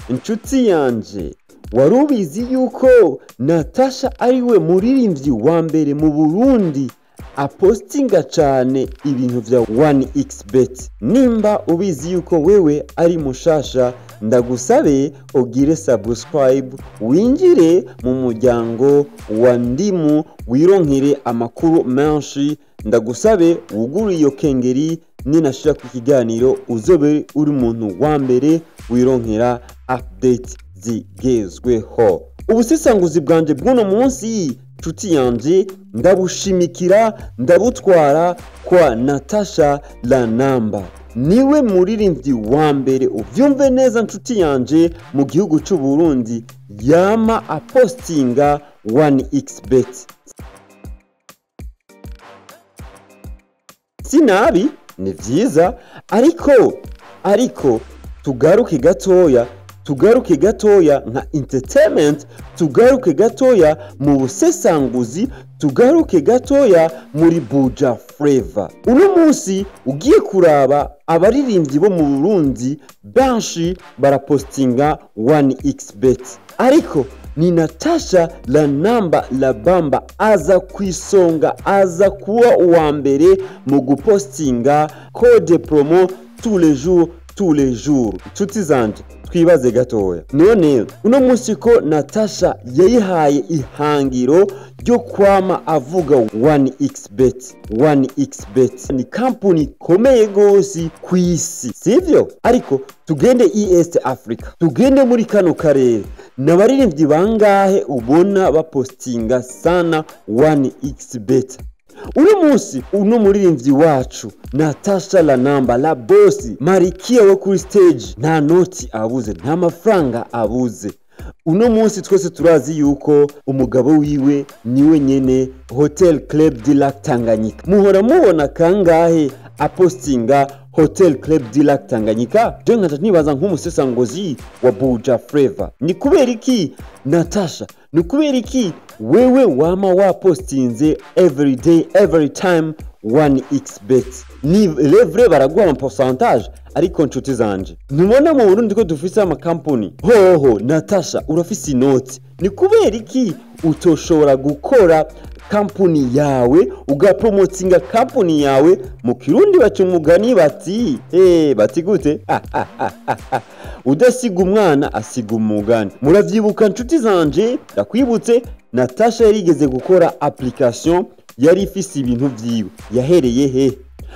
Inshuti yanje, wari ubizi yuko Natasha ariwe muririmbyi wa mbere mu Burundi apostinga cane ibintu vya 1xbet? Nimba ubizi yuko wewe ari mushasha, ndagusabe ugire subscribe, winjire mu muryango wa Ndimu, wironkere amakuru menshi. Ndagusabe wugure iyo kengeri, ninashira ku kiganiro uzobe uri umuntu wa mbere wironkera update zigezweho. Ubusesanguzi bwanje bw'uno munsi, nshuti yanje, ndabushimikira, ndabutwara kwa Natasha Lanamba. Niwe muririmbyi wa mbere, uvyumve neza nshuti yanje, mu gihugu c'u Burundi yama apostinga 1xbet. Sinabi, ni vyiza, ariko tugaruke gatoya, tugaruke gatoya nka entertainment, tugaruke gatoya mu busesanguzi, tugaruke gatoya muri Buja Flavor. Uno munsi ugiye kuraba abaririmbyi bo mu Burundi benshi barapostinga 1xbet, ariko ni Natasha la namba la bamba aza kwisonga, aza kuba uwa mbere mu gupostinga code promo tous les jours, tous les jours. Nshuti zanje, twibaze gatoya, none uno munsi ko Natasha yayihaye ihangiro ryo kwama avuga 1xbet, 1xbet ni kampuni ikomeye gose kw'isi, sivyo? Ariko tugende East Africa, tugende muri kano karere, n'abaririmbyi bangahe ubona bapostinga sana 1xbet? Uno munsi uno muririmbyi wacu Natasha la namba la boss, marikia wo kuri stage, nta noti abuze, nta mafaranga abuze. Uno munsi twese turazi yuko umugabo wiwe niwe nyene Hotel Club du Lac Tanganyika. Muhora mubona kangahe apostinga Hotel Club du Lac Tanganyika? Je nkaca nibaza nk'umusesangozi wa Buja Flavor, ni kubera iki Natasha, ni kubera iki wewe wama wapostinze every day, every time 1xbet? Ni levre baraguha ama pourcentage, ariko nshuti zanje, ntubona mu Burundi ko dufise amakampuni? Hoho Natasha, urafise inoti, ni kubera iki utoshobora gukora kampuni yawe, ugapromotinga kampuni yawe? Mu Kirundi baca umugani bati, bati gute? Udasiga umwana asiga umugani. Muravyibuka nshuti zanje, ndakwibutse, Natasha yarigeze gukora application yari ifise ibintu vyiwe, yahereye he?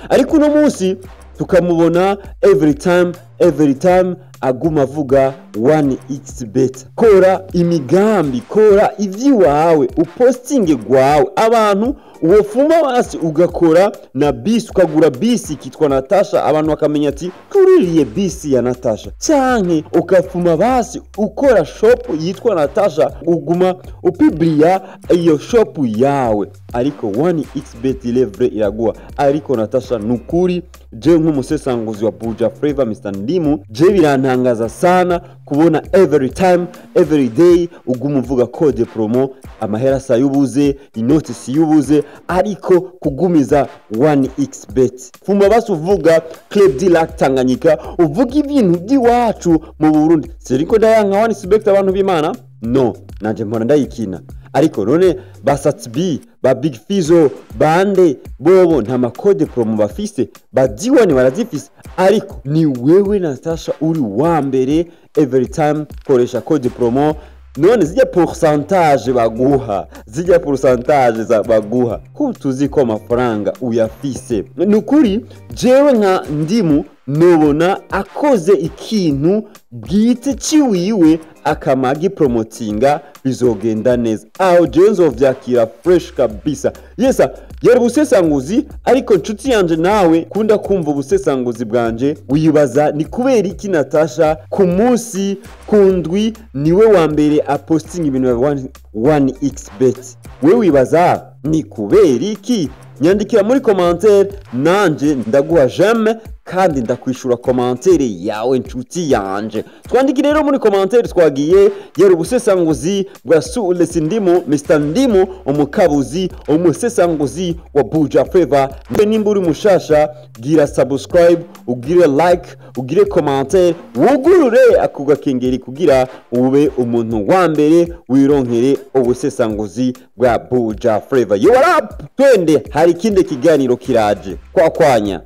Ariko uno munsi tukamubona every time, every time aguma avuga 1xbet. Kora imigambi, kora ivy'iwawe, upostinge gwawe abantu wofuma basi, ugakora na bisi, ukagura bisi kitwa Natasha, abantu bakamenya ati tuririye bisi ya Natasha, canke ukafuma basi ukora shop yitwa Natasha, uguma upibliya iyo shop yawe. Ariko 1xbet levre iraguha. Ariko Natasha, nukuri je nk'umusesanguzi wa Buja Flavor, Mr Ndimu, je birantangaza sana kubona every time, every day uguma uvuga code promo. Amahera sayubuze, inoti siyubuze, ariko kugumiza 1xbet. Fuma basi uvuga Club du Lac Tanganyika, uvuga ibintu by'iwacu mu Burundi. Siriko ndayanka 1xbet, abantu b'Imana, no nanje mpora ndayikina, ariko none ba Sat-B, ba Big Fizzo, bande bobo nta makode promo bafise? Ba D1 barazifise, ariko ni wewe Natasha uri wa mbere every time koresha code promo. None zijya pourcentage baguha, zijya pourcentage za baguha, ko tuzi ko amafaranga uyafise? Nukuri jewe nka Ndimu nubona akoze ikintu bwite ciwiwe akamagi promotinga, bizogenda neza. Aho jewe nzovyakira fresh kabisa. Yesa yari ubusesanguzi, ariko nshuti yanje, nawe kunda kumva ubusesanguzi bwanje, wibaza ni kubera iki Natasha ku munsi, ku ndwi, niwe wa mbere apostinga ibintu bya 1xbet? We wibaza ni kubera iki? Nyandikira muri commentaire, nanje ndaguha j'aime. Kandi ndakwishura commentaire yawe, nshuti yanje. Twandike rero muri commentaire. Twagiye, yari ubusesanguzi bwa Sules Ndimo, Mr Ndimo, umukabuzi, umusesanguzi wa Buja Flavor. Mbe nimba uri mushasha, gira subscribe, ugire like, ugire commentaire, wugurure ako gakengeri kugira ube umuntu wa mbere wironkere ubusesanguzi bwa Buja Flavor. Yo, what up? Twende, hari ikindi kiganiro kiraje kwa kwanya.